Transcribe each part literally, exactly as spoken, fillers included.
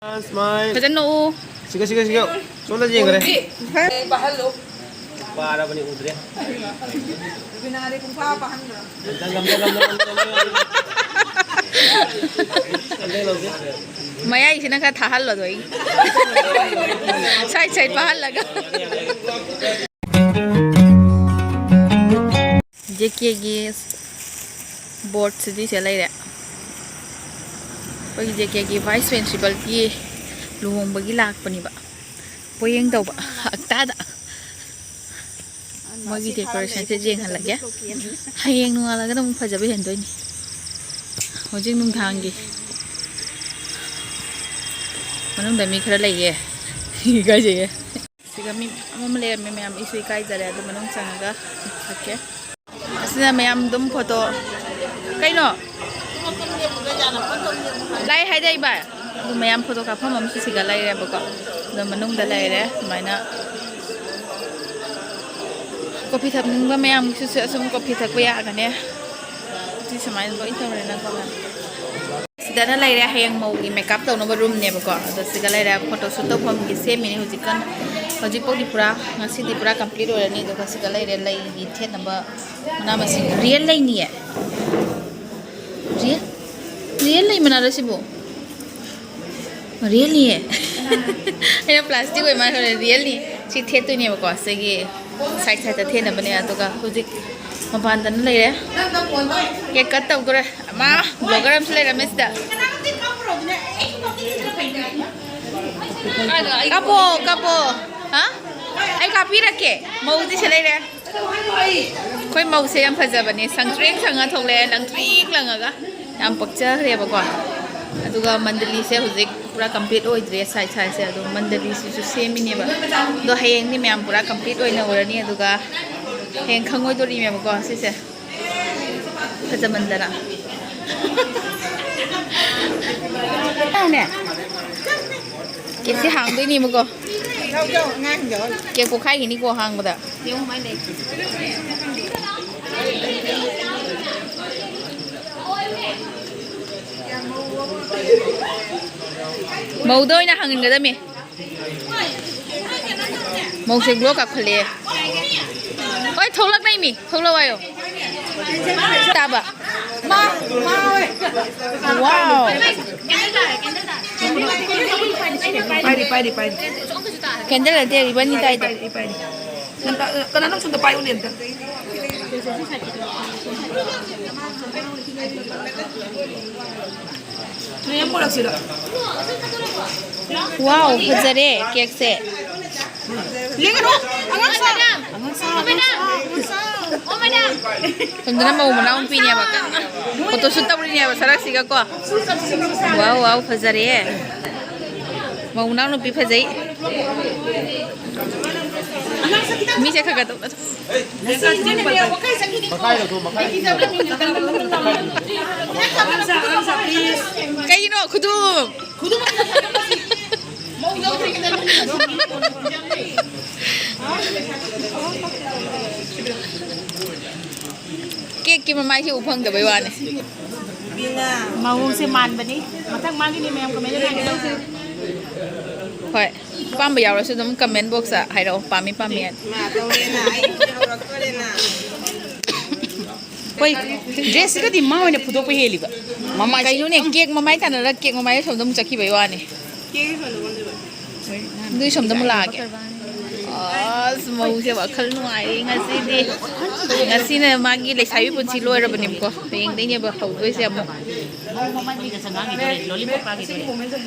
Smile. ꯐꯖꯅ ꯎ꯫ ꯁꯤꯒ, ꯁꯤꯒ, ꯁꯤꯒ꯫ ꯁꯣꯝꯗ ꯌꯦꯡꯈ꯭ꯔꯦ꯫ ꯄꯥꯔꯕꯅꯤ, ꯎꯗ꯭ꯔꯦ꯫ ꯔꯨꯕꯤꯅꯥꯗꯤ ꯄꯨꯡꯐꯥ ꯐꯥꯍꯟꯈ꯭ꯔꯣ꯫ ꯉꯝꯗ, ꯉꯝꯗ, ꯉꯝꯗ, ꯉꯝꯗ, ꯉꯝꯗ, ꯉꯝꯗ꯫ ꯉꯝꯗ, ꯉꯝꯗ꯫ ꯃꯌꯥꯏꯁꯤꯅ ꯈꯔ ꯊꯥꯍꯜꯂꯣꯗꯣ ꯑꯩ꯫ ꯁꯥꯏꯠ ꯁꯥꯏꯠ ꯐꯥꯍꯜꯂꯒ꯫ ꯖꯦ ꯀꯦꯒꯤ ꯕꯣꯔꯗꯁꯤꯗꯤ ꯁꯤꯗ ꯂꯩꯔꯦ꯫ ꯑꯩꯈꯣꯏꯒꯤ ꯖꯦ ꯀꯦꯒꯤ ꯚꯥꯏꯁ ꯄ꯭ꯔꯤꯟꯁꯤꯄꯜꯒꯤ ꯂꯨꯍꯣꯡꯕꯒꯤ ꯂꯥꯛꯄꯅꯦꯕ꯫ ꯄꯣꯌꯦꯡ ꯇꯧꯕ ꯍꯞꯇꯥꯗ꯫ ꯃꯣꯏꯒꯤ ꯗꯦꯀꯣꯔꯦꯁꯟꯁꯦ ꯌꯦꯡꯍꯜꯂꯒꯦ꯫ ꯍꯌꯦꯡ ꯅꯣꯡꯉꯥꯜꯂꯒꯅ ꯑꯃꯨꯛ ꯐꯖꯕ ꯍꯦꯟꯗꯣꯏꯅꯤ꯫ ꯍꯧꯖꯤꯛ ꯅꯨꯡꯗꯥꯡꯒꯤ ꯃꯅꯨꯡꯗ ꯃꯤ ꯈꯔ ꯂꯩꯌꯦ꯫ ꯏꯀꯥꯏꯖꯩꯌꯦ꯫ ꯁꯤꯒ ꯃꯤ ꯃꯌꯥꯝ ꯑꯃ ꯂꯩꯔꯝꯃꯦ, ꯃꯌꯥꯝ ꯑꯩꯁꯨ ꯏꯀꯥꯏꯖꯔꯦ꯫ ꯑꯗꯨ ꯃꯅꯨꯡ ꯆꯪꯉꯒ ꯆꯠꯀꯦ꯫ ꯑꯁꯤꯅ ꯃꯌꯥꯝ ꯑꯗꯨꯝ ꯐꯣꯇꯣ, ꯀꯩꯅꯣ? ꯂꯥꯏ ꯍꯥꯏꯗꯩꯕ꯫ ꯑꯗꯨ ꯃꯌꯥꯝ ꯐꯣꯇꯣ ꯀꯥꯞꯐꯝ ꯑꯃꯁꯨ ꯁꯤꯒ ꯂꯩꯔꯦꯕꯀꯣ꯫ ꯑꯗꯣ ꯃꯅꯨꯡꯗ ꯂꯩꯔꯦ꯫ ꯑꯗꯨꯃꯥꯏꯅ ꯀꯣꯐꯤ ꯊꯛꯅꯤꯡꯕ ꯃꯌꯥꯝꯒꯤꯁꯨ ꯑꯁꯨꯝ ꯀꯣꯐꯤ ꯊꯛꯄ ꯌꯥꯒꯅꯤ꯫ ꯁꯤ ꯁꯨꯃꯥꯏꯅ ꯂꯣꯏ ꯇꯧꯔꯦꯅꯀꯣ꯫ ꯁꯤꯗꯅ ꯂꯩꯔꯦ ꯍꯌꯦꯡ ꯃꯧꯒꯤ ꯃꯦꯀꯞ ꯇꯧꯅꯕ ꯔꯨꯝꯅꯦꯕꯀꯣ꯫ ꯑꯗꯣ ꯁꯤꯗ ꯂꯩꯔꯦ ꯐꯣꯇꯣ ꯁꯨꯠ ꯇꯧꯐꯝꯒꯤ ꯁꯦꯝꯃꯤꯅꯦ ꯍꯧꯖꯤꯛꯀꯥꯟ꯫ ꯍꯧꯖꯤꯛꯐꯥꯎꯗꯤ ꯄꯨꯔꯥ, ꯉꯁꯤꯗꯤ ꯄꯨꯔꯥ ꯀꯝꯄ꯭ꯂꯤꯠ ꯑꯣꯏꯔꯅꯤ꯫ ꯑꯗꯨꯒ ꯁꯤꯗ ꯂꯩꯔꯦ ꯂꯩꯒꯤ ꯊꯦꯠꯅꯕ ꯃꯅꯥ ꯃꯁꯤꯡ꯫ ꯔꯤꯌꯦꯜ ꯂꯩꯅꯤꯌꯦ꯫ ꯔꯤꯌꯦꯜ? ꯔꯤꯌꯦꯜ ꯂꯩ ꯃꯅꯥꯔꯣ ꯁꯤꯕꯨ? ꯔꯤꯌꯦꯜꯅꯤꯌꯦ꯫ ꯑꯩꯅ ꯄ꯭ꯂꯥꯁꯇꯤꯛ ꯑꯣꯏ ꯃꯥꯜꯂꯦ, ꯔꯤꯌꯦꯜꯅꯤ꯫ ꯁꯤ ꯊꯦꯠꯇꯣꯏꯅꯦꯕꯀꯣ, ꯁꯤꯒꯤ ꯁꯥꯏꯠ ꯁꯥꯏꯠꯇ ꯊꯦꯠꯅꯕꯅꯦ꯫ ꯑꯗꯨꯒ ꯍꯧꯖꯤꯛ ꯃꯄꯥꯟꯗꯅ ꯂꯩꯔꯦ꯫ ꯀꯦꯛ ꯀꯠ ꯇꯧꯗꯣꯔꯦ꯫ ꯑꯃ ꯕ꯭ꯂꯣꯒꯔ ꯑꯃꯁꯨ ꯂꯩꯔꯝꯃꯦ ꯁꯤꯗ꯫ ꯀꯥꯞꯄꯣ, ꯀꯥꯞꯄꯣ꯫ ꯍꯥ? ꯑꯩ ꯀꯥꯞꯄꯤꯔꯛꯀꯦ꯫ ꯃꯧꯗꯤ ꯁꯤ ꯂꯩꯔꯦ꯫ ꯑꯩꯈꯣꯏ ꯃꯧꯁꯦ ꯌꯥꯝ ꯐꯖꯕꯅꯦ, ꯁꯪꯇ꯭ꯔꯤꯛ ꯁꯪꯉ ꯊꯣꯛꯂꯛꯑꯦ, ꯂꯪꯇ꯭ꯔꯤꯛ ꯂꯪꯉꯒ꯫ ꯌꯥꯝ ꯄꯛꯆꯈ꯭ꯔꯦꯕꯀꯣ꯫ ꯑꯗꯨꯒ ꯃꯟꯗꯂꯤꯁꯦ ꯍꯧꯖꯤꯛ ꯄꯨꯔꯥ ꯀꯝꯄ꯭ꯂꯤꯠ ꯑꯣꯏꯗ꯭ꯔꯦ, ꯁꯥꯏꯠ ꯁꯥꯏꯠꯁꯦ꯫ ꯑꯗꯣ ꯃꯟꯗꯂꯤꯁꯤꯁꯨ ꯁꯦꯝꯃꯤꯅꯦꯕ꯫ ꯑꯗꯣ ꯍꯌꯦꯡꯗꯤ ꯃꯌꯥꯝ ꯄꯨꯔꯥ ꯀꯝꯄ꯭ꯂꯤꯠ ꯑꯣꯏꯅ ꯎꯔꯅꯤ꯫ ꯑꯗꯨꯒ ꯍꯌꯦꯡ ꯈꯪꯉꯣꯏꯗꯣꯔꯤꯃꯦꯕꯀꯣ ꯁꯤꯁꯦ꯫ ꯐꯖꯃꯟꯗꯅ꯫ ꯇꯥꯎꯅꯦ꯫ ꯀꯦꯛꯁꯦ ꯍꯥꯡꯗꯣꯏꯅꯦꯕꯀꯣ꯫ ꯀꯦꯛ ꯄꯣꯛꯈꯥꯏꯈꯤꯅꯤꯀꯣ ꯍꯥꯡꯕꯗ꯫ ꯃꯧꯗ ꯑꯣꯏꯅ ꯍꯪꯍꯟꯒꯗꯝꯃꯤ꯫ ꯃꯧꯁꯦ ꯒ꯭ꯂꯣ ꯀꯥꯞꯈꯠꯂꯛꯑꯦ꯫ ꯍꯣꯏ, ꯊꯣꯛꯂꯛꯅꯩꯃꯤ꯫ ꯊꯣꯛꯂꯛꯑꯣ ꯍꯥꯏꯌꯣ꯫ ꯇꯥꯕ꯫ ꯋꯥꯎ꯫ ꯄꯥꯏꯔꯤ, ꯄꯥꯏꯔꯤ, ꯄꯥꯏꯔꯤ꯫ ꯀꯦꯟꯗꯜ ꯅꯠꯇꯦ, ꯔꯤꯕꯟꯅꯤ ꯇꯥꯏꯗꯣ꯫ ꯄꯥꯏꯔꯤ, ꯄꯥꯏꯔꯤ꯫ ꯀꯅꯥꯅꯣꯝ ꯁꯣꯝꯗ ꯄꯥꯏꯌꯨꯅꯦ ꯑꯝꯇ꯫ ꯃꯌꯥꯝ ꯄꯨꯔꯛꯁꯤꯔꯣ? ꯋꯥꯎ, ꯐꯖꯔꯦ ꯀꯦꯛꯁꯦ꯫ ꯂꯦꯡꯒꯅꯨ! ꯑꯉꯥꯡ ꯁꯥ! ꯑꯉꯥꯡ ꯁꯥ! ꯑꯉꯥꯡ ꯁꯥ! ꯑꯉꯥꯡ ꯁꯥ! ꯁꯣꯝꯗꯅ ꯃꯧ ꯃꯅꯥꯎꯅꯨꯄꯤꯅꯦꯕ ꯀꯟꯅ ꯐꯣꯇꯣ ꯁꯨꯠ ꯇꯧꯔꯤꯅꯦꯕ ꯁꯔꯛꯁꯤꯒꯀꯣ꯫ ꯋꯥꯎ, ꯋꯥꯎ, ꯐꯖꯔꯦ꯫ ꯃꯧ ꯃꯅꯥꯎꯅꯨꯄꯤ ꯐꯖꯩ꯫ ꯃꯤꯁꯦ ꯈꯔ ꯈꯔ ꯇꯧ-, ꯀꯩꯒꯤꯅꯣ ꯈꯨꯗꯨꯝ? ꯀꯦꯛꯀꯤ ꯃꯃꯥꯏꯁꯦ ꯎ ꯐꯪꯗꯕꯩ ꯋꯥꯅꯦ꯫ ꯃꯑꯣꯡꯁꯦ ꯃꯥꯟꯕꯅꯤ꯫ ꯃꯊꯪ ꯃꯥꯒꯤꯅꯤ ꯃꯌꯥꯝ ꯀꯃꯦꯟꯗ ꯊꯥꯒꯦ ꯇꯧꯁꯦ꯫ ꯍꯣꯏ꯫ ꯑꯄꯥꯝꯕ ꯌꯥꯎꯔꯁꯨ ꯑꯗꯨꯝ ꯀꯃꯦꯟ ꯕꯣꯛꯁꯇ ꯍꯥꯏꯔꯛꯑꯣ꯫ ꯄꯥꯝꯃꯤ, ꯄꯥꯝꯃꯤ ꯍꯥꯏꯅ꯫ ꯃꯥ ꯇꯧꯔꯦꯅ, ꯑꯩ ꯍꯧꯖꯤꯛ ꯍꯧꯔꯛꯇꯣꯔꯦꯅ꯫ ꯍꯣꯏ, ꯗ꯭ꯔꯦꯁꯁꯤꯒꯗꯤ ꯃꯥ ꯑꯣꯏꯅ ꯐꯨꯗꯣꯛꯄ ꯍꯦꯜꯂꯤꯕ꯫ ꯃꯃꯥꯏꯁꯦ ꯀꯩꯅꯣꯅꯦ, ꯀꯦꯛ ꯃꯃꯥꯏ ꯇꯥꯟꯅꯔ ꯀꯦꯛ ꯃꯃꯥꯏ ꯑꯁꯣꯝꯗ ꯑꯃꯨꯛ ꯆꯠꯈꯤꯕꯩ ꯋꯥꯅꯦ꯫ ꯀꯦꯛ ꯁꯣꯝꯗ ꯑꯣꯟꯗꯣꯏꯕ꯫ ꯑꯗꯨꯏ ꯁꯣꯝꯗ ꯑꯃꯨꯛ ꯂꯥꯛꯑꯒꯦ꯫ ꯑꯁ, ꯃꯧꯁꯦ ꯋꯥꯈꯜ ꯅꯨꯡꯉꯥꯏꯔꯦ ꯉꯁꯤꯗꯤ꯫ ꯉꯁꯤꯅ ꯃꯥꯒꯤ ꯂꯩꯁꯥꯕꯤ ꯄꯨꯟꯁꯤ ꯂꯣꯏꯔꯕꯅꯦꯕꯀꯣ꯫ ꯍꯌꯦꯡꯗꯩꯅꯦꯕ ꯍꯧꯗꯣꯏꯁꯦ ꯑꯃꯨꯛ꯫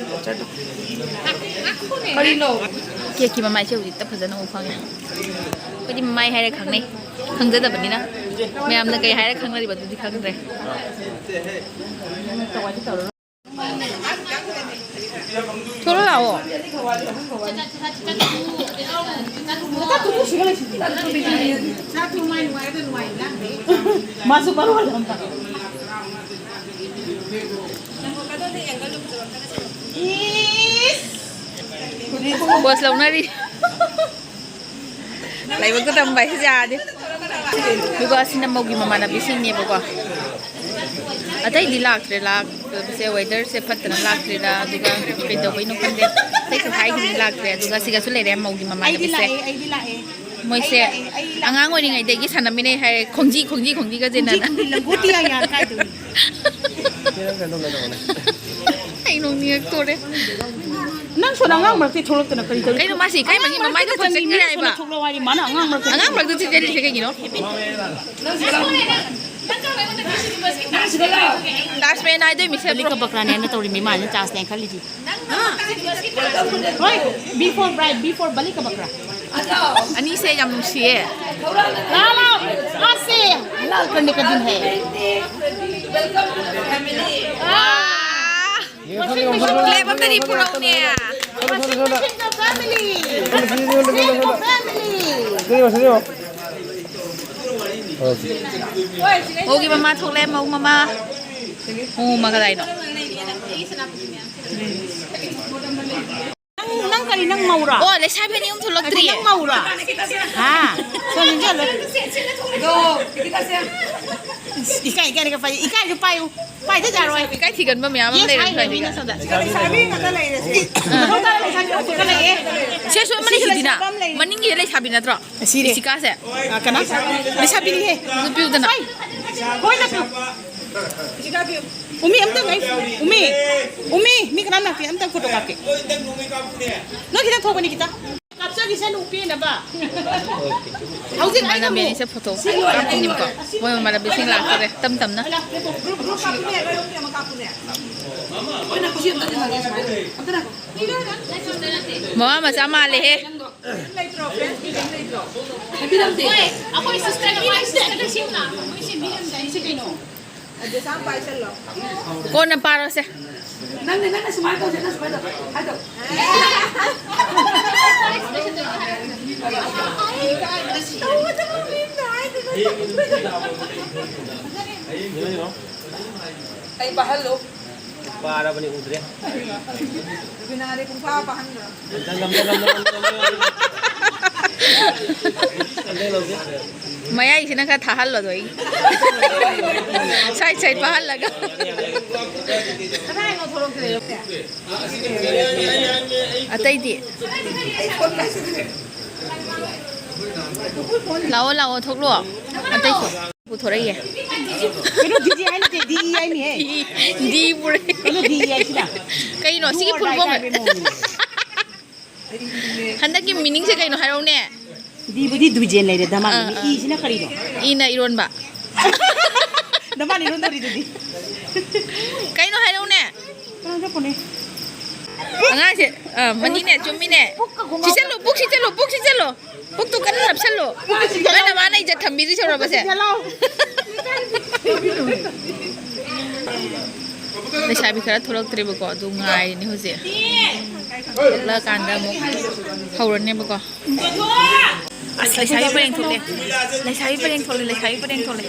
ꯀꯦꯛꯀꯤ ꯃꯃꯥꯏꯁꯦ ꯍꯧꯖꯤꯛꯇ ꯐꯖꯅ ꯎ ꯐꯪꯉꯦ꯫ ꯑꯩꯈꯣꯏꯗꯤ ꯃꯃꯥꯏ ꯍꯥꯏꯔ ꯈꯪꯅꯩ꯫ ꯈꯪꯖꯗꯕꯅꯤꯅ꯫ ꯃꯌꯥꯝꯅ ꯀꯩ ꯍꯥꯏꯔ ꯈꯪꯅꯔꯤꯕ ꯑꯗꯨꯗꯤ ꯈꯪꯗ꯭ꯔꯦ꯫ ꯊꯣꯛꯂꯛꯑꯣ꯫ ꯃꯥꯁꯨ ꯃꯔꯣꯜ ꯑꯃ꯫ ꯄꯣꯁ ꯂꯧꯅꯔꯤ꯫ ꯂꯥꯏꯕꯛꯇ ꯇꯝꯕ ꯍꯥꯏꯁꯦ ꯌꯥꯗꯦ꯫ ꯑꯗꯨꯒ ꯑꯁꯤꯅ ꯃꯧꯒꯤ ꯃꯃꯥꯟꯅꯕꯤꯁꯤꯡꯅꯦꯕꯀꯣ꯫ ꯑꯇꯩꯗꯤ ꯂꯥꯛꯇ꯭ꯔꯦ, ꯂꯥꯛ-, ꯁꯦ ꯋꯦꯗꯔꯁꯦ ꯐꯠꯇꯅ ꯂꯥꯛꯇ꯭ꯔꯤꯔꯥ, ꯑꯗꯨꯒ ꯀꯩꯗꯧꯕꯩꯅꯣ ꯈꯪꯗꯦ꯫ ꯑꯇꯩꯁꯨ ꯍꯥꯏꯈꯤꯕꯅꯤ, ꯂꯥꯛꯇ꯭ꯔꯦ꯫ ꯑꯗꯨꯒ ꯁꯤꯒꯁꯨ ꯂꯩꯔꯦ ꯃꯧꯒꯤ ꯑꯩꯗꯤ ꯃꯃꯥꯟꯅꯕꯁꯦ꯫ ꯂꯥꯛꯑꯦ, ꯑꯩꯗꯤ ꯂꯥꯛꯑꯦ꯫ ꯃꯣꯏꯁꯦ ꯑꯩ ꯂꯥꯛꯑꯦ, ꯑꯩ ꯂꯥꯛꯑꯦ꯫ ꯑꯉꯥꯡ ꯑꯣꯏꯔꯤꯉꯩꯗꯒꯤ ꯁꯥꯟꯅꯃꯤꯟꯅꯩ ꯍꯥꯏꯔꯦ, ꯈꯣꯡꯖꯤ ꯈꯣꯡꯖꯤ ꯈꯣꯡꯖꯤꯒꯁꯦ ꯈꯣꯡꯖꯤ, ꯅꯥꯅ꯫ ꯈꯣꯡꯖꯤ, ꯂꯪꯒꯣ ꯇꯤꯌꯥ ꯌꯥ ꯀꯥꯏꯗꯣꯏꯅꯣ? ꯑꯩ ꯅꯣꯛꯅꯤꯡꯉꯛꯇꯣꯔꯦ꯫ ꯅꯪ ꯁꯣꯝꯗ ꯑꯉꯥꯡ ꯃꯔꯛꯇꯩ ꯊꯣꯛꯂꯛꯇꯅ ꯀꯔꯤ ꯇꯧꯔꯤ? ꯀꯩꯅꯣ ꯃꯥꯁꯤ ꯏꯀꯥꯏ ꯑꯉꯥꯡ ꯃꯅꯤ ꯃꯔꯛꯇ ꯃꯃꯥꯏꯗ ꯆꯪꯉꯤꯅꯦ, ꯐꯖꯅ ꯁꯣꯝꯗ ꯍꯥꯏꯕ꯫ ꯊꯣꯛꯂꯛꯑꯣ ꯍꯥꯏꯔꯤ, ꯃꯥꯅ ꯑꯉꯥꯡ ꯃꯔꯛꯇ ꯑꯉꯥꯡ ꯃꯔꯛꯇ ꯆꯦꯟꯖꯜꯂꯤꯁꯦ ꯀꯩꯒꯤꯅꯣ? ꯇꯥꯖ ꯃꯍꯜ ꯍꯥꯏꯗꯣꯏ ꯃꯤꯁꯦ ꯕꯂꯤ ꯀꯕꯛꯔꯥꯅꯦꯅ ꯇꯧꯔꯤ ꯃꯤ ꯃꯥꯅ ꯆꯥꯟꯁꯅꯦ ꯈꯜꯂꯤꯁꯤ꯫ ꯍꯣꯏ, B for bride, B for Bali ꯀꯕꯛꯔꯥ꯫ ꯑꯅꯤꯁꯦ ꯌꯥꯝ ꯅꯨꯡꯁꯤꯌꯦ꯫ ꯂꯥꯎ, ꯂꯥꯎ꯫ आज से हलाल करने का दिन है। ꯋꯥ! ꯀ꯭ꯂꯦꯞ ꯑꯝꯇꯗꯤ ꯄꯨꯔꯛꯎꯅꯦ꯫ Washing machine का family। Save for family। ꯃꯧꯒꯤ ꯃꯃꯥ ꯊꯣꯛꯂꯛꯑꯦ, ꯃꯧ ꯃꯃꯥ꯫ ꯃꯧ ꯃꯃꯥ ꯀꯗꯥꯏꯅꯣ? ꯅꯪ, ꯅꯪ ꯀꯔꯤ, ꯅꯪ ꯃꯧꯔꯥ? ꯑꯣ, ꯂꯩꯁꯥꯕꯤ ꯑꯅꯤ ꯑꯍꯨꯝ ꯊꯣꯛꯂꯛꯇ꯭ꯔꯤꯌꯦ꯫ ꯅꯪ ꯃꯧꯔꯥ? ꯍꯥ? ꯁꯣꯝ ꯆꯠꯂꯣ꯫ ꯏꯀꯥꯏ, ꯏꯀꯥꯏꯅꯒ ꯄꯥꯏ-, ꯏꯀꯥꯏꯁꯨ ꯄꯥꯏꯌꯨ꯫ ꯄꯥꯏꯗ ꯌꯥꯔꯣꯏ꯫ ꯏꯀꯥꯏ ꯊꯤꯒꯟꯕ ꯃꯌꯥꯝ ꯑꯃ ꯌꯦꯁ ꯂꯩꯔꯦ ꯍꯥꯏꯈ꯭ꯔꯦ ꯁ꯭ꯋꯥꯏꯁꯤꯗ꯫ ꯃꯤꯅ ꯁꯣꯝꯗ꯫ ꯂꯩꯁꯥꯕꯤ ꯉꯥꯛꯇ ꯂꯩꯔꯦ ꯁꯤ꯫ ꯑꯥ꯫ ꯃꯊꯧ ꯇꯥꯔ ꯂꯩꯁꯥꯕꯤ ꯑꯃꯈꯛꯇ ꯂꯩꯌꯦ꯫ ꯁꯦꯁꯨ ꯑꯃ ꯁꯤꯁꯨ ꯂꯩꯁꯤꯗꯤꯅ꯫ ꯂꯩꯁꯥꯕꯤ ꯑꯃ ꯂꯩꯌꯦ꯫ ꯃꯅꯤꯡꯒꯤꯗ ꯂꯩꯁꯥꯕꯤ ꯅꯠꯇ꯭ꯔꯣ? ꯑꯁꯤꯅꯦ꯫ ꯏꯁꯤꯀꯥꯁꯦ꯫ ꯑꯥ, ꯀꯅꯥ? ꯂꯩꯁꯥꯕꯤꯅꯤꯍꯦ꯫ ꯅꯨꯄꯤꯗꯨꯅ꯫ ꯍꯣꯏ꯫ ꯍꯣꯏ, ꯅꯠꯇ꯭ꯔꯣ? ꯎꯃꯤ, ꯑꯝꯇꯪ ꯑꯩ, ꯎꯃꯤ, ꯎꯃꯤ, ꯃꯤ ꯀꯅꯥꯝ ꯂꯥꯛꯇꯦ, ꯑꯝꯇꯪ ꯐꯣꯇꯣ ꯀꯥꯞꯀꯦ꯫ ꯅꯣꯏ ꯈꯤꯇꯪ ꯊꯣꯛꯄꯅꯤ, ꯈꯤꯇꯪ꯫ ꯀꯥꯞꯆꯈꯤꯁꯅꯨ, ꯄꯦꯟꯅꯕ꯫ ꯍꯧꯖꯤꯛ ꯑꯩꯅ ꯏꯃꯥꯟꯅꯕꯤ ꯑꯃꯨꯛ ꯑꯅꯤꯁꯦ ꯐꯣꯇꯣ ꯀꯥꯞꯈꯤꯅꯦꯕꯀꯣ꯫ ꯃꯣꯏ ꯃꯃꯥꯟꯅꯕꯤꯁꯤꯡ ꯂꯥꯛꯇꯣꯔꯦ, ꯇꯞ ꯇꯞꯅ꯫ ꯒ꯭ꯔꯨꯞ, ꯒ꯭ꯔꯨꯞ ꯀꯥꯞꯄꯨꯅꯦ, ꯒ꯭ꯔꯨꯞ ꯑꯃ ꯀꯥꯞꯄꯨꯅꯦ꯫ ꯃꯣꯏꯅ ꯈꯨꯠꯁꯤ ꯑꯝꯇ ꯊꯤꯜꯍꯜꯂꯦ ꯁꯨꯃꯥꯏꯅ꯫ ꯑꯝꯇ ꯉꯥꯏꯈꯣ꯫ ꯃꯃꯥ ꯃꯆꯥ ꯃꯥꯜꯂꯦꯍꯦ꯫ ꯂꯩꯇ꯭ꯔꯣ? ꯐ꯭ꯔꯦꯟꯁꯀꯤ ꯀꯩꯝ ꯂꯩꯇ꯭ꯔꯣ? ꯍꯥꯏꯕꯤꯔꯝꯗꯦ꯫ ꯑꯩꯈꯣꯏ ꯁꯤꯁꯇꯔꯒꯤ ꯃꯥꯏ ꯁꯤꯁꯇꯔꯗ ꯁꯦꯝꯅ ꯃꯣꯏꯁꯦ ꯃꯤꯔꯝꯗꯥꯏꯁꯦ ꯀꯩꯅꯣ? ꯑꯗꯨ ꯁꯥꯝ ꯄꯥꯏꯁꯜꯂꯣ꯫ ꯀꯣꯟꯅ ꯄꯥꯔꯣꯁꯦ꯫ ꯅꯪꯅ, ꯅꯪꯅ ꯁꯨꯃꯥꯏꯅ ꯇꯧꯁꯦ, ꯅꯪ ꯁꯨꯃꯥꯏꯅ ꯇꯧ꯫ ꯍꯥꯏꯗꯣ꯫ ꯇꯧꯒꯗꯕ ꯃꯤꯅ ꯍꯥꯏꯗꯨꯅ꯫ ꯑꯩ ꯄꯥꯍꯜꯂꯨ꯫ ꯄꯥꯔꯕꯅꯤ, ꯎꯗ꯭ꯔꯦ꯫ ꯔꯨꯕꯤꯅꯥꯗꯤ ꯄꯨꯡꯄꯥ ꯄꯥꯍꯟꯈ꯭ꯔꯣ꯫ ꯉꯝꯗ, ꯉꯝꯗ, ꯉꯝꯗ, ꯉꯝꯗ, ꯉꯝꯗ꯫ ꯃꯌꯥꯏꯁꯤꯅ ꯈꯔ ꯊꯥꯍꯜꯂꯣꯗꯣ ꯑꯩ꯫ ꯁꯥꯏꯠ ꯁꯥꯏꯠ ꯄꯥꯍꯜꯂꯒ꯫ ꯑꯇꯩꯗꯤ? ꯂꯥꯛꯑꯣ, ꯂꯥꯛꯑꯣ, ꯊꯣꯛꯂꯛꯑꯣ꯫ ꯑꯇꯩꯁꯨ ꯄꯨꯊꯣꯔꯛꯏꯌꯦ꯫ ꯀꯩꯅꯣ ꯗꯤꯖꯤ ꯍꯥꯏ ꯅꯠꯇꯦ, ꯗꯤ ꯏ ꯍꯥꯏꯅꯤꯍꯦ꯫ ꯗꯤ ꯄꯨꯔꯦ꯫ ꯀꯩꯅꯣ ꯗꯤ ꯏ ꯍꯥꯏꯁꯤꯅ? ꯀꯩꯅꯣ ꯁꯤꯒꯤ ꯐꯨꯜ ꯐꯣꯝ? ꯍꯟꯗꯛꯀꯤ ꯃꯤꯅꯤꯡꯁꯦ ꯀꯩꯅꯣ ꯍꯥꯏꯔꯛꯎꯅꯦ? ꯗꯤꯕꯨꯗꯤ ꯗꯨꯏꯖꯦꯟ ꯂꯩꯔꯦ, ꯗꯃꯥꯟ ꯑꯥ, ꯑꯥ꯫ ꯏꯁꯤꯅ ꯀꯔꯤꯅꯣ? ꯏꯅ ꯏꯔꯣꯟꯕ꯫ ꯗꯃꯥꯟ ꯏꯔꯣꯟꯗꯧꯔꯤꯗꯨꯗꯤ꯫ ꯀꯩꯅꯣ ꯍꯥꯏꯔꯛꯎꯅꯦ? ꯀꯅꯥ ꯆꯠꯄꯅꯣ? ꯑꯉꯥꯡꯁꯦ, ꯑꯥ, ꯃꯅꯤꯅꯦ, ꯆꯨꯝꯃꯤꯅꯦ꯫ ꯄꯨꯛꯀ ꯈꯣꯡꯒ꯭ꯔꯥꯎ ꯁꯤꯆꯜꯂꯨ, ꯄꯨꯛ ꯁꯤꯆꯜꯂꯨ, ꯄꯨꯛ ꯁꯤꯆꯜꯂꯨ꯫ ꯄꯨꯛꯇꯨ ꯀꯟꯅ ꯅꯞꯁꯜꯂꯨ꯫ ꯄꯨꯛꯇ ꯁꯤꯆꯜꯂꯨ꯫ ꯅꯣꯏ ꯅꯃꯥꯅ ꯏꯖꯠ ꯊꯝꯕꯤꯗꯣꯏ ꯁꯧꯔꯕꯁꯦ꯫ ꯄꯨꯛꯇ ꯁꯤꯆꯜꯂꯨ꯫ ꯂꯩꯁꯥꯕꯤ ꯈꯔ ꯊꯣꯛꯂꯛꯇ꯭ꯔꯤꯕꯀꯣ, ꯑꯗꯨ ꯉꯥꯏꯔꯤꯅꯦ ꯍꯧꯖꯤꯛ꯫ ꯊꯣꯛꯂꯛꯑꯀꯥꯟꯗ ꯑꯃꯨꯛ ꯍꯧꯔꯅꯦꯕꯀꯣ꯫ ꯑꯁ, ꯂꯩꯁꯥꯕꯤ ꯄꯔꯦꯡ ꯊꯣꯛꯂꯦ꯫ ꯂꯩꯁꯥꯕꯤ ꯄꯔꯦꯡ ꯊꯣꯛꯂꯦ, ꯂꯩꯁꯥꯕꯤ ꯄꯔꯦꯡ ꯊꯣꯛꯂꯦ꯫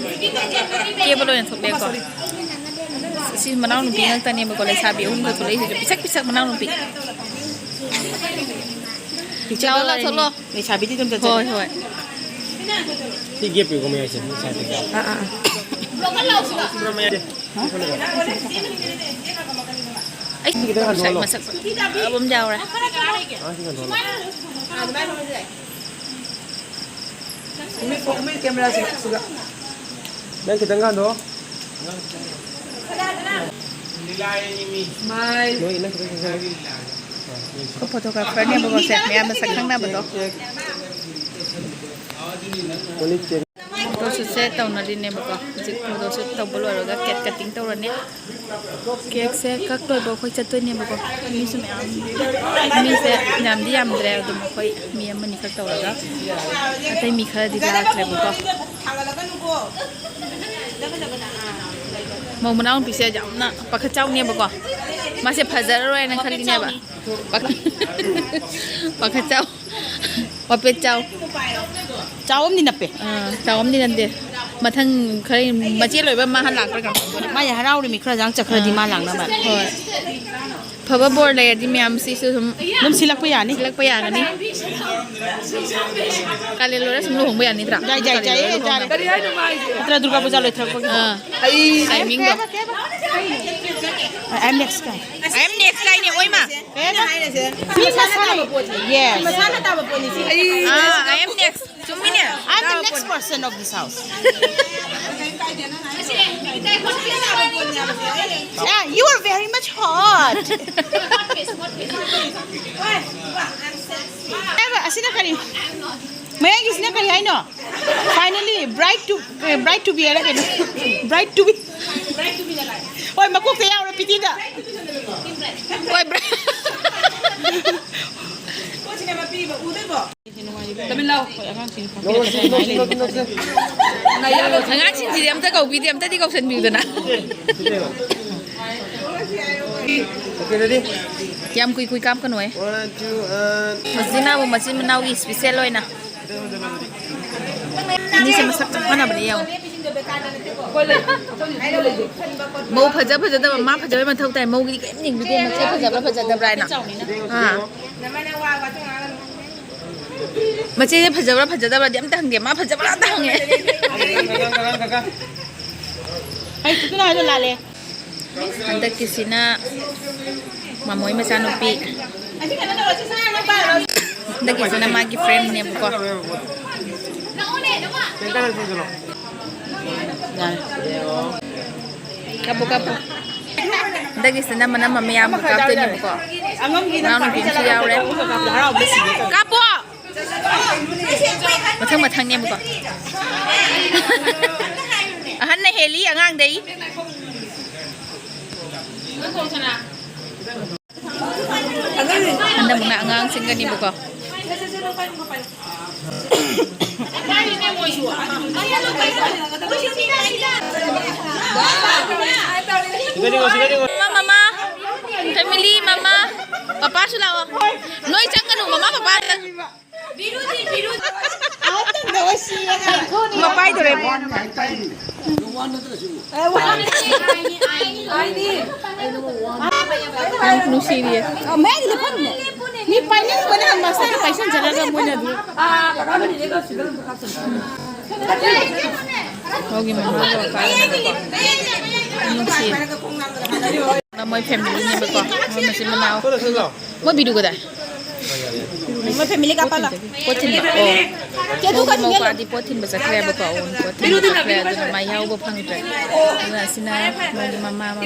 ꯀꯦꯕ ꯂꯣꯏꯅ ꯊꯣꯛꯂꯦꯀꯣ꯫ ꯁꯤ ꯃꯅꯥꯎꯅꯨꯄꯤ ꯉꯥꯛꯇꯅꯦꯕꯀꯣ, ꯂꯩꯁꯥꯕꯤ ꯑꯍꯨꯝꯈꯛ ꯊꯣꯛꯂꯛꯏꯁꯤꯁꯨ꯫ ꯄꯤꯁꯛ ꯄꯤꯁꯛ ꯃꯅꯥꯎꯅꯨꯄꯤ꯫ ꯂꯥꯛꯑꯣ, ꯂꯥꯛꯑꯣ, ꯊꯣꯛꯂꯛꯑꯣ꯫ ꯂꯩꯁꯥꯕꯤꯗꯤ ꯑꯗꯨꯝ ꯆꯠꯆꯒꯦ꯫ ꯍꯣꯏ, ꯍꯣꯏ꯫ ꯁꯤ ꯒꯦꯞ ꯄꯤꯌꯨꯀꯣ ꯃꯌꯥꯏꯁꯦ, ꯃꯌꯥꯏꯁꯦ꯫ ꯑꯥ, ꯑꯥ, ꯑꯥ꯫ ꯑꯩ ꯁꯤ ꯈꯤꯇꯪ ꯉꯁꯥꯏ ꯍꯟꯊꯣꯛꯍꯜꯂꯣ꯫ ꯃꯁꯛ ꯐꯖꯕ ꯑꯃ ꯌꯥꯎꯔꯦ꯫ ꯑꯥ, ꯁꯤ ꯉꯟꯊꯣꯛꯍꯜꯂꯣ꯫ ꯅꯪ ꯈꯤꯇꯪ ꯉꯟꯊꯣꯛꯑꯣ꯫ ꯅꯣꯏ ꯅꯪ ꯈꯤꯇꯪ ꯆꯪꯁꯤꯜꯂꯣ꯫ ꯑꯩꯈꯣꯏ ꯐꯣꯇꯣꯒ꯭ꯔꯥꯐꯔꯅꯦꯕꯀꯣ ꯁꯦ, ꯃꯌꯥꯝ ꯃꯁꯛ ꯈꯪꯅꯕꯗꯣ꯫ ꯀꯣꯜꯂꯤꯛ ꯆꯦꯟ- ꯐꯣꯇꯣꯁꯨꯠꯁꯦ ꯇꯧꯅꯔꯤꯅꯦꯕꯀꯣ꯫ ꯍꯧꯖꯤꯛ ꯐꯣꯇꯣꯁꯨꯠ ꯇꯧꯕ ꯂꯣꯏꯔꯒ ꯀꯦꯛ ꯀꯠꯇꯤꯡ ꯇꯧꯔꯅꯤ꯫ ꯀꯦꯛꯁꯦ ꯀꯛ ꯂꯣꯏꯕ ꯑꯩꯈꯣꯏ ꯆꯠꯇꯣꯏꯅꯦꯕꯀꯣ꯫ ꯃꯤꯁꯨ ꯃꯌꯥꯝ, ꯃꯤꯁꯦ ꯌꯥꯝꯗꯤ ꯌꯥꯝꯗ꯭ꯔꯦ, ꯑꯗꯨꯝ ꯑꯩꯈꯣꯏ ꯃꯤ ꯑꯃꯅꯤ ꯈꯛ ꯇꯧꯔꯒ ꯑꯇꯩ ꯃꯤ ꯈꯔꯗꯤ ꯂꯥꯛꯇ꯭ꯔꯦꯕꯀꯣ꯫ ꯃꯧ ꯃꯅꯥꯎꯅꯨꯄꯤꯁꯦ ꯌꯥꯝꯅ ꯄꯥꯈꯠ ꯆꯥꯎꯅꯦꯕꯀꯣ꯫ ꯃꯥꯁꯦ ꯐꯖꯔꯔꯣꯏꯅ ꯈꯜꯂꯤꯅꯦꯕ꯫ ꯄꯥꯈꯠ-, ꯄꯥꯈꯠ ꯆꯥꯎ꯫ ꯄꯥꯄꯦꯠ ꯆꯥꯎ꯫ ꯆꯥꯎ ꯑꯃꯗꯤ ꯅꯞꯄꯦ꯫ ꯑꯥ, ꯆꯥꯎ ꯑꯃꯗꯤ ꯅꯞꯄꯦ꯫ ꯃꯊꯪ ꯈꯔ ꯃꯆꯦ ꯂꯣꯏꯕ ꯃꯥ ꯍꯥꯟ ꯂꯥꯛꯄ꯭ꯔꯥ ꯀꯩꯅꯣ ꯇꯧꯗꯣꯏꯅꯦ꯫ ꯃꯥꯁꯦ ꯍꯔꯥꯎꯔꯤꯃꯤ, ꯈꯔ ꯌꯥꯡ ꯆꯠꯈ꯭ꯔꯗꯤ ꯑꯥ꯫ ꯃꯥ ꯂꯥꯛꯅꯕ꯫ ꯍꯣꯏ꯫ ꯑꯐꯕ ꯕꯣꯔ ꯂꯩꯔꯗꯤ ꯃꯌꯥꯝꯁꯤꯁꯨ ꯁꯨꯝ ꯑꯗꯨꯝ ꯁꯤꯜꯂꯛꯄ ꯌꯥꯅꯤ꯫ ꯁꯤꯜꯂꯛꯄ ꯌꯥꯒꯅꯤ꯫ ꯀꯥꯂꯦꯟ ꯂꯣꯏꯔ ꯁꯨꯝ ꯂꯨꯍꯣꯡꯕ ꯌꯥꯅꯤꯗ꯭ꯔꯥ? ꯌꯥꯏ, ꯌꯥꯏ, ꯀꯥꯂꯦꯟ ꯌꯥꯏ, ꯂꯣꯏꯔ ꯌꯥꯏ, ꯂꯨꯍꯣꯡꯕ꯫ ꯌꯥꯔꯦ꯫ ꯅꯠꯇ꯭ꯔ ꯗꯨꯔꯒꯥ ꯄꯨꯖꯥ ꯂꯣꯏꯊꯣꯔꯛꯄꯒꯤ꯫ ꯑꯥ꯫ ꯑꯩ ꯇꯥꯏꯃꯤꯡꯗꯣ꯫ ꯀꯩ ꯍꯥꯏꯕ, ꯀꯩ ꯍꯥꯏꯕ? I am next ꯀꯥꯏ꯫ I am next ꯀꯥꯏꯅꯦ, ꯑꯣꯏꯃ꯫ ꯀꯩ ꯍꯥꯏꯕ? ꯃꯤ ꯃꯁꯥꯅ, yes꯫ ꯃꯁꯥꯅ ꯇꯥꯕ ꯄꯣꯠꯅꯤ꯫ ꯁꯤ ꯑꯥ, I am next꯫ ꯆꯨꯝꯃꯤꯅꯦ꯫ I'm the next person of this house. Yeah, you are very much hot. ꯍꯥꯏꯕ, ꯑꯁꯤꯅ ꯀꯔꯤ? ꯃꯌꯥꯏꯒꯤꯁꯤꯅ ꯀꯔꯤ ꯍꯥꯏꯅꯣ? Finally, bride to, eh, bride to be ꯍꯥꯏꯔ ꯀꯩꯅꯣ? Bride to be. ꯍꯣꯏ, ꯃꯀꯣꯛꯇ ꯌꯥꯎꯔꯦ, ꯄꯤꯇꯤꯗ꯫ ꯍꯣꯏ, bride꯫ ꯑꯉꯥꯡꯁꯤꯡꯁꯤꯗꯤ ꯑꯝꯇ ꯀꯧꯕꯤꯗꯦ, ꯑꯝꯇꯗꯤ ꯀꯧꯁꯟꯕꯤꯌꯨꯗꯅ꯫ ꯌꯥꯝ ꯀꯨꯏ ꯀꯨꯏ ꯀꯥꯞꯀꯅꯨꯍꯦ꯫ One, two, and ꯍꯧꯖꯤꯛꯅ ꯑꯃꯨꯛ ꯃꯆꯤꯟ ꯃꯅꯥꯎꯒꯤ special ꯑꯣꯏꯅ꯫ ꯑꯅꯤꯁꯦ ꯃꯁꯛ ꯆꯞ ꯃꯥꯟꯅꯕꯅꯦ ꯌꯦꯡꯉꯣ꯫ ꯃꯧ ꯐꯖ ꯐꯖꯗꯕ ꯃꯥ ꯐꯖꯕꯩ ꯃꯊꯧ ꯇꯥꯏ꯫ ꯃꯧꯒꯤꯗꯤ ꯀꯔꯤꯝ ꯌꯦꯡꯕꯤꯗꯦ, ꯃꯆꯦ ꯐꯖꯕ꯭ꯔꯥ ꯐꯖꯗꯕ꯭ꯔꯥ ꯍꯥꯏꯅ꯫ ꯑꯥ꯫ ꯃꯆꯦꯁꯦ ꯐꯖꯕ꯭ꯔꯥ ꯐꯖꯗꯕ꯭ꯔꯥꯗꯤ ꯑꯝꯇ ꯍꯪꯗꯦ, ꯃꯥ ꯐꯖꯕ꯭ꯔꯥ ꯑꯝꯇ ꯍꯪꯉꯦ꯫ ꯑꯩ ꯇꯨꯇꯨꯅ ꯍꯥꯏꯗꯣ ꯂꯥꯜꯂꯦ꯫ ꯍꯟꯗꯛꯀꯤꯁꯤꯅ ꯃꯃꯣꯏ ꯃꯆꯥꯅꯨꯄꯤ꯫ ꯍꯟꯗꯛꯀꯤꯁꯤꯅ ꯃꯥꯒꯤ friendꯅꯦꯕꯀꯣ꯫ ꯀꯥꯞꯄꯨ, ꯀꯥꯞꯄꯨ꯫ ꯍꯟꯗꯛꯀꯤꯁꯤꯅ ꯃꯅꯝ ꯃꯌꯥꯝ ꯀꯥꯞꯇꯣꯏꯅꯦꯕꯀꯣ꯫ ꯃꯅꯥꯎꯅꯨꯄꯤ ꯑꯃꯁꯨ ꯌꯥꯎꯔꯦ꯫ ꯀꯥꯞꯄꯣ! ꯃꯊꯪ ꯃꯊꯪꯅꯦꯕꯀꯣ꯫ ꯑꯍꯟꯅ ꯍꯦꯜꯂꯤ ꯑꯉꯥꯡꯗꯩ꯫ ꯍꯟꯗꯛꯅ ꯑꯉꯥꯡꯁꯤꯡꯒꯅꯦꯕꯀꯣ꯫ ꯃꯃꯥ, ꯃꯃꯥ, family, ꯃꯃꯥ, ꯄꯄꯥꯁꯨ ꯂꯥꯛꯑꯣ꯫ ꯅꯣꯏ ꯆꯪꯒꯅꯨ, ꯃꯃꯥ, ꯄꯄꯥ꯫ ꯃꯄꯥꯏꯗꯧꯔꯦ꯫ ꯌꯥꯝ ꯅꯨꯡꯁꯤꯔꯤꯌꯦ꯫ ꯃꯤ ꯄꯥꯏꯅꯤꯡꯕꯅ ꯃꯁꯥꯅ ꯄꯥꯏꯁꯟꯖꯔꯒ ꯃꯣꯏꯅ ꯑꯗꯨꯝ꯫ ꯃꯧꯒꯤ ꯃꯃꯥꯒ ꯃꯄꯥꯒꯅꯦꯕꯀꯣ꯫ ꯌꯥꯝ ꯅꯨꯡꯁꯤꯌꯦ꯫ ꯃꯣꯏ ꯐꯦꯃꯤꯂꯤꯅꯦꯕꯀꯣ꯫ ꯃꯣꯏ ꯃꯆꯤꯟ ꯃꯅꯥꯎ꯫ ꯃꯣꯏ ꯕꯤꯗꯨ ꯀꯗꯥꯏ? ꯃꯣꯏ ꯐꯦꯃꯤꯂꯤ ꯀꯥꯞꯄ ꯂꯥꯛ꯫ ꯄꯣꯠ ꯊꯤꯟꯕ꯫ ꯑꯣ꯫ ꯆꯦ, ꯑꯗꯨ ꯃꯧꯒꯤ ꯀꯥꯆꯤꯟ ꯌꯦꯡꯉꯣ꯫ ꯃꯧꯄꯥꯗꯤ ꯄꯣꯠ ꯊꯤꯟꯕ ꯆꯠꯈ꯭ꯔꯦꯕꯀꯣ꯫ ꯑꯣ, ꯄꯣꯠ ꯊꯤꯟꯕ ꯆꯠꯈ꯭ꯔꯦ꯫ ꯑꯗꯨꯅ ꯃꯥ ꯌꯥꯎꯕ ꯐꯪꯗ꯭ꯔꯦ꯫ ꯑꯗꯨꯅ ꯑꯁꯤꯅ ꯃꯣꯏꯒꯤ ꯃꯃꯥ, ꯃꯄꯥ,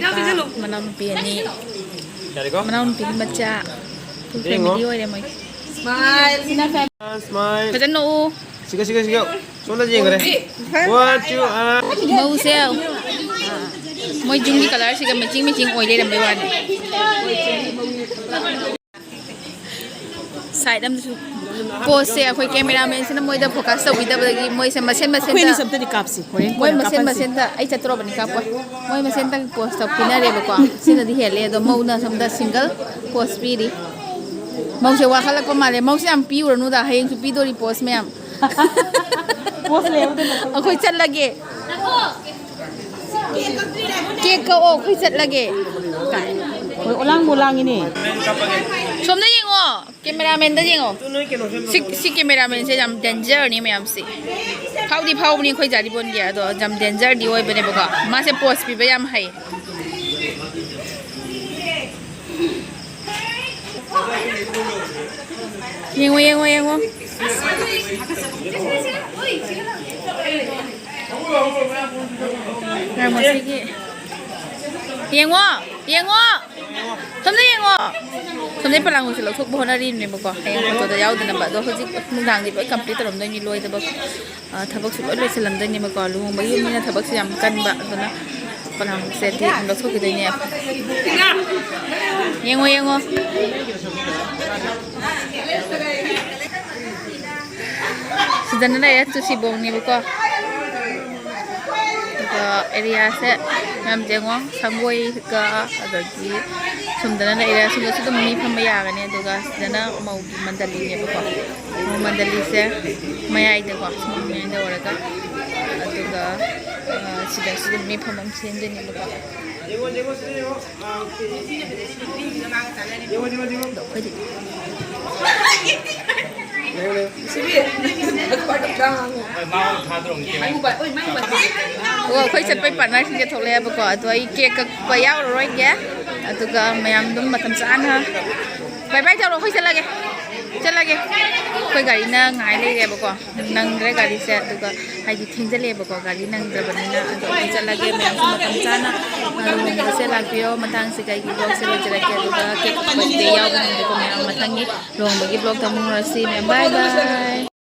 ꯃꯅꯥꯎꯅꯨꯄꯤ ꯑꯅꯤ꯫ ꯌꯥꯔꯦꯀꯣ? ꯃꯅꯥꯎꯅꯨꯄꯤꯒꯤ ꯃꯆꯥ꯫ Full ꯌꯦꯡꯉꯣ꯫ Family ꯑꯣꯏꯔꯦ ꯃꯣꯏꯒꯤ꯫ Smile꯫ ꯐꯖꯅ ꯅꯣꯛꯎ꯫ ꯁꯤꯒ, ꯁꯤꯒ, ꯁꯤꯒ꯫ ꯁꯣꯝꯗ ꯌꯦꯡꯈ꯭ꯔꯦ꯫ One, two, ꯑꯥ꯫ ꯃꯧꯁꯦ ꯃꯣꯏ ꯖꯤꯝꯒꯤ colourꯁꯤꯒ matching matching ꯑꯣꯏ ꯂꯩꯔꯝꯕꯩ ꯋꯥꯅꯤ꯫ Side ꯑꯃꯗꯁꯨ poseꯁꯦ ꯑꯩꯈꯣꯏ cameramanꯁꯤꯅ ꯃꯣꯏꯗ focus ꯇꯧꯕꯤꯗꯕꯗꯒꯤ ꯃꯣꯏꯁꯦ ꯃꯁꯦꯟ ꯃꯁꯦꯟꯗ ꯑꯩꯈꯣꯏ ꯑꯅꯤ ꯁꯝꯇꯗꯤ ꯀꯥꯞꯁꯤ꯫ ꯍꯣꯔꯦꯟ ꯃꯣꯏ ꯀꯣꯟꯅ ꯃꯁꯦꯟ ꯀꯥꯞꯍꯟꯁꯤ꯫ ꯃꯁꯦꯟꯗ ꯑꯩ ꯆꯠꯇ꯭ꯔꯣꯕꯅꯤ ꯀꯥꯞꯄꯣꯏ꯫ ꯃꯣꯏ ꯃꯁꯦꯟꯗ poseꯇ ꯄꯤꯅꯔꯦꯕꯀꯣ꯫ ꯁꯤꯅꯗꯤ ꯍꯦꯜꯂꯦ꯫ ꯑꯗꯣ ꯃꯧꯅ ꯁꯣꯝꯗ single pose ꯄꯤꯔꯤ꯫ ꯃꯧꯁꯦ ꯋꯥꯈꯠꯂꯛꯄ ꯃꯥꯜꯂꯦ꯫ ꯃꯧꯁꯦ ꯌꯥꯝ ꯄꯤꯎꯔꯅꯨꯗ, ꯍꯌꯦꯡꯁꯨ ꯄꯤꯗꯣꯔꯤ pose ꯃꯌꯥꯝ꯫ Pose ꯂꯩꯍꯧꯗꯅ꯫ ꯑꯩꯈꯣꯏ ꯆꯠꯂꯒꯦ꯫ Cake ꯀꯛꯑꯣ, ꯑꯩꯈꯣꯏ ꯆꯠꯂꯒꯦ꯫ ꯍꯣꯏ, ꯑꯣꯂꯥꯡꯕꯨ ꯂꯥꯡꯉꯤꯅꯦ꯫ ꯁꯣꯝꯗ ꯌꯦꯡꯉꯣ, cameramanꯗ ꯌꯦꯡꯉꯣ꯫ ꯁꯤ, ꯁꯤ cameramanꯁꯦ ꯌꯥꯝ dangerꯅꯤ ꯃꯌꯥꯝꯁꯦ꯫ ꯐꯥꯎꯗꯤ ꯐꯥꯎꯕꯅꯤ ꯑꯩꯈꯣꯏ ꯖꯥꯔꯤꯕꯣꯟꯒꯤ, ꯑꯗꯣ ꯌꯥꯝ dangerꯗꯤ ꯑꯣꯏꯕꯅꯦꯕꯀꯣ꯫ ꯃꯥꯁꯦ pose ꯄꯤꯕ ꯌꯥꯝ ꯍꯩ꯫ ꯌꯦꯡꯉꯣ, ꯌꯦꯡꯉꯣ, ꯌꯦꯡꯉꯣ꯫ ꯌꯦꯡꯉꯣ, ꯁꯤꯒꯤ꯫ ꯌꯦꯡꯉꯣ, ꯌꯦꯡꯉꯣ꯫ ꯁꯣꯝꯗ ꯌꯦꯡꯉꯣ꯫ ꯁꯣꯝꯗꯩ ꯄꯂꯥꯡꯒꯣꯠꯁꯦ ꯂꯧꯊꯣꯛꯄ ꯍꯣꯠꯅꯔꯤꯕꯅꯦꯕꯀꯣ꯫ ꯍꯌꯦꯡ photoꯗ ꯌꯥꯎꯗꯅꯕ꯫ ꯑꯗꯣ ꯍꯧꯖꯤꯛ ꯅꯨꯡꯗꯥꯡꯗꯤ ꯂꯣꯏ complete ꯇꯧꯔꯝꯗꯣꯏꯅꯤ, ꯂꯣꯏꯗꯕ꯫ ꯑ, ꯊꯕꯛꯁꯨ ꯂꯣꯏ ꯂꯣꯏꯁꯤꯜꯂꯝꯗꯣꯏꯅꯦꯕꯀꯣ꯫ ꯂꯨꯍꯣꯡꯕꯒꯤ ꯌꯨꯝꯅꯤꯅ ꯊꯕꯛꯁꯨ ꯌꯥꯝ ꯀꯟꯕ, ꯑꯗꯨꯅ ꯄꯂꯥꯡꯁꯦ ꯂꯧꯊꯣꯛꯈꯤꯗꯣꯏꯅꯦ꯫ ꯌꯦꯡꯉꯣ, ꯌꯦꯡꯉꯣ꯫ ꯁꯤꯗꯅ ꯂꯩꯔꯦ ꯇꯨꯁꯤꯕꯣꯡꯅꯦꯕꯀꯣ꯫ ꯑꯗꯨꯒ areaꯁꯦ ꯃꯌꯥꯝ ꯌꯦꯡꯉꯣ, ꯁꯪꯒꯣꯏꯒ ꯑꯗꯒꯤ ꯁꯨꯝꯗꯅ ꯂꯩꯔꯦ꯫ ꯁꯨꯝꯗꯁꯨ ꯑꯗꯨꯝ ꯃꯤ ꯐꯝꯕ ꯌꯥꯒꯅꯤ꯫ ꯑꯗꯨꯒ ꯁꯤꯗꯅ ꯃꯧꯒꯤ ꯃꯟꯗꯂꯤꯅꯦꯕꯀꯣ꯫ ꯃꯧ ꯃꯟꯗꯂꯤꯁꯦ ꯃꯌꯥꯏꯗꯀꯣ, ꯁꯨꯝ ꯃꯌꯥꯏꯗ ꯑꯣꯏꯔꯒ, ꯑꯗꯨꯒ, ꯑ, ꯁꯤꯗꯁꯨ ꯑꯗꯨꯝ ꯃꯤ ꯐꯝꯐꯝ ꯁꯦꯝꯗꯣꯏꯅꯦꯕꯀꯣ꯫ ꯑꯩꯈꯣꯏꯗꯤ ꯑꯣ, ꯑꯩꯈꯣꯏ ꯆꯠꯄꯩ ꯄꯥꯔꯠꯅꯔꯁꯤꯡꯁꯦ ꯊꯣꯛꯂꯛꯑꯦꯕꯀꯣ꯫ ꯑꯗꯣ ꯑꯩ ꯀꯦꯛ ꯀꯛꯄ ꯌꯥꯎꯔꯔꯣꯏꯒꯦ꯫ ꯑꯗꯨꯒ ꯃꯌꯥꯝ ꯑꯗꯨꯝ ꯃꯇꯝ ꯆꯥꯅ ꯕꯥꯏ ꯕꯥꯏ ꯇꯧꯔꯣ꯫ ꯑꯩꯈꯣꯏ ꯆꯠꯂꯒꯦ, ꯆꯠꯂꯒꯦ꯫ ꯑꯩꯈꯣꯏ ꯒꯥꯔꯤꯅ ꯉꯥꯏ ꯂꯩꯔꯦꯕꯀꯣ꯫ ꯅꯪꯗ꯭ꯔꯦ ꯒꯥꯔꯤꯁꯦ꯫ ꯑꯗꯨꯒ ꯍꯥꯏꯗꯤ ꯊꯦꯡꯖꯜꯂꯛꯑꯦꯕꯀꯣ, ꯒꯥꯔꯤ ꯅꯪꯗ꯭ꯔꯕꯅꯤꯅ꯫ ꯑꯗꯣ ꯑꯩꯈꯣꯏ ꯆꯠꯂꯒꯦ꯫ ꯃꯌꯥꯝꯁꯨ ꯃꯇꯝ ꯆꯥꯅ ꯂꯨꯍꯣꯡꯕꯁꯦ ꯂꯥꯛꯄꯤꯌꯣ꯫ ꯃꯇꯥꯡꯁꯤꯗ ꯑꯩꯒꯤ ꯕ꯭ꯂꯣꯒꯁꯦ ꯂꯣꯏꯖꯔꯛꯀꯦ꯫ ꯑꯗꯨꯒ ꯀꯦꯛ ꯀꯛꯄꯁꯤꯗꯤ ꯌꯥꯎꯕ ꯉꯝꯗꯦꯀꯣ꯫ ꯃꯌꯥꯝ ꯃꯊꯪꯒꯤ ꯂꯨꯍꯣꯡꯕꯒꯤ ꯕ꯭ꯂꯣꯒꯇ ꯑꯃꯨꯛ ꯎꯅꯔꯁꯤ꯫ ꯃꯌꯥꯝ ꯕꯥꯏ ꯕꯥꯏ꯫